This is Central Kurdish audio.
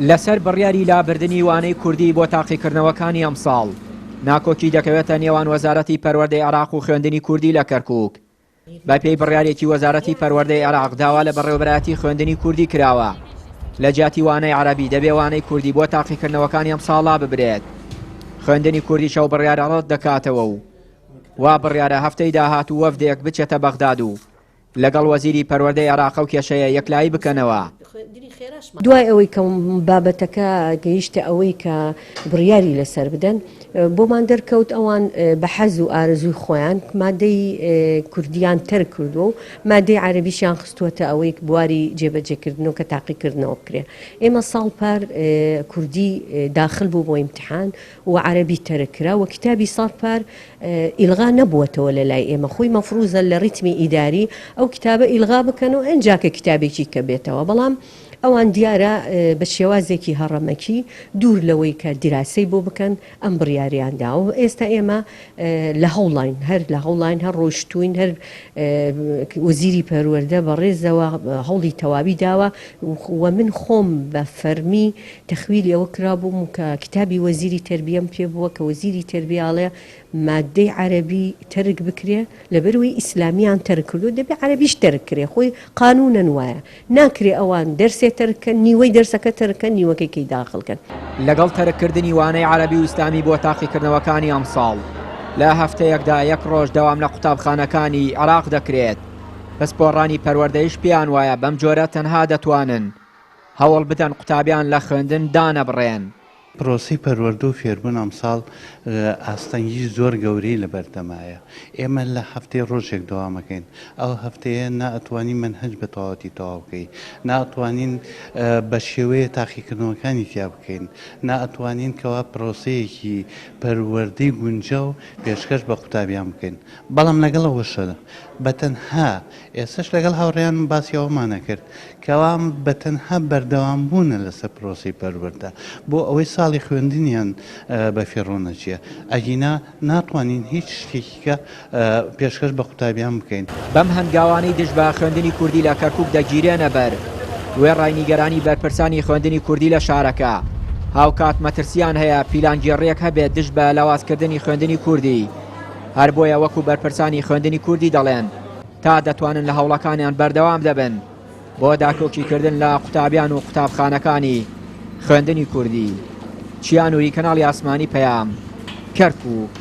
لەسەر بڕیاری لابردنی وانەی کوردی بۆ تاقیکردنەوەکانی ئەمساڵ، ناکۆکی دەکەوێتە نێوان وەزارەتی پەروەردەی عێراق و خوێندنی کوردی لە کەرکووک. بەپێی بڕیارێکی وەزارەتی پەروەردەی عێراق داوا لە بەڕێوەبەرایەتی خوێندنی کوردی کراوە لە جیاتی وانەی عەرەبی دەبێ وانەی کوردی بۆ تاقیکردنەوەکانی ئەمساڵ لاببرێت. خوێندنی کوردیش ئەو بڕیارە ڕەت دەکاتەوە و وا بڕیارە هەفتەی داهاتوو وەفدێک بچێتە بەغداد و لەگەڵ وەزیری پەروەردەی عێراق ئەو کێشەیە یەکلایی بکەنەوە. دوای ئەوەی کە بابەتەکە گەیشتە ئەوەی کە بڕیاری لەسەر بدەن، بۆمان دەرکەوت ئەوان بە حەز و ئارەزووی خۆیان مادەی کوردیان تەرک کردووە و مادەی عەرەبیشیان خستووەتە ئەوەی بواری جێبەجێکردن و کە تاقیکردنەوە بکرێ. ئێمە ساڵ پار کوردی داخل بوو بۆ ئیمتیحان و عەرەبی تەرک کرا و کیتابی ساڵ پار ئیلغا نەبووەتەوە لە لای ئێمە خۆی مەفروزە لە ڕیتمی ئیداری ئەو کتابە ئیلغا بکەن و ئەنجا کە کتابێکی کە بێتەوە بەڵام ئەوان دیارە بە شێوازێکی هەڕەمەکی دوور لەوەی کە دیراسەی بۆ بکەن ئەم بڕیاریان داوە ئێستا ئێمە لە هەوڵاین هەر لە هەوڵاین هەر ڕۆشتوین هەر وەزیری پەروەردە بەڕێزەوە هەوڵی تەواوی داوە و من خۆم بە فەرمی تەخویلی ئەوە کرابووم و کە کیتابی وەزیری تەربیەم پێ بووە کە وەزیری تەربیە ئەڵێ مادەی عەرەبی تەرک بکرێ لەبەرئەوەی ئیسلامیان تەرک کردووە دەبێ عەرەبیش تەرک کرێ خۆی قانونەن وایە ناکرێ ئەوان دەرسێ تەرک کەن نیوەی دەرسەکە تەرک کەن نیوەکەی کەی داخل کەن. لەگەڵ تەرک کردنی وانەی عەرەبی و ئیسلامی بۆ تاقیکردنەوەکانی ئەمساڵ، لە هەفتەیەکدا یەک ڕۆژ دەوام لە قوتابخانەکانی عێراق دەکرێت، پسپۆڕانی پەروەردەیش پێیان وایە بەم جۆرە تەنها دەتوانن هەوڵ بدەن قوتابیان لە خوێندن دانەبڕێن. پرۆسەی پەروەردە و فێربوون ئەمساڵ ئاستەنگی زۆر گەورەی لەبەردەمایە. ئێمە لە هەفتەی ڕۆژێک دەوام ئەکەین. ئەو هەفتەیە نا ئەتوانین مەنهەج بە تەواوەتی تەواو بکەین، نا ئەتوانین بە شێوەیە تاقیکردنەوەکانی تیا بکەین، نا ئەتوانین کەوا پرۆسەیەکی پەروەردەی گونجاو پێشکەش بە قوتابیان بکەین. بەڵام لەگەڵ ئەوەشە بە تەنها ئێستەش لەگەڵ هاوڕێیانم باسی ئەوەمان ئەکرد کەوا بە تەنها بەردەوام بوونە لەسەر پرۆسەی پەروەردە بۆ ئەوەی ساڵی خوێندنیان بە فیڕۆ نەچێ ئەگینا ناتوانین هیچ شتێکی کە پێشکەش بە قوتابیان بکەین. بەم هەنگاوانەی دژ بە خوێندنی کوردی لە کەرکوک دەگیرێنە بەر، وێڕای نیگەرانی بەرپرسانی خوێندنی کوردی لە شارەکە، هاوکات مەترسیان هەیە پیلانگێڕییەک هەبێت دژ بە لاوازکردنی خوێندنی کوردی، هەر بۆیە وەکو بەرپرسانی خوێندنی کوردی دەڵێن تا دەتوانن لە هەوڵەکانیان بەردەوام دەبن بۆ داکۆکیکردن لە قوتابیان و قوتابخانەکانی خوێندنی کوردی. چیا نوری کەناڵی ئاسمانی پەیام، کەرکوک.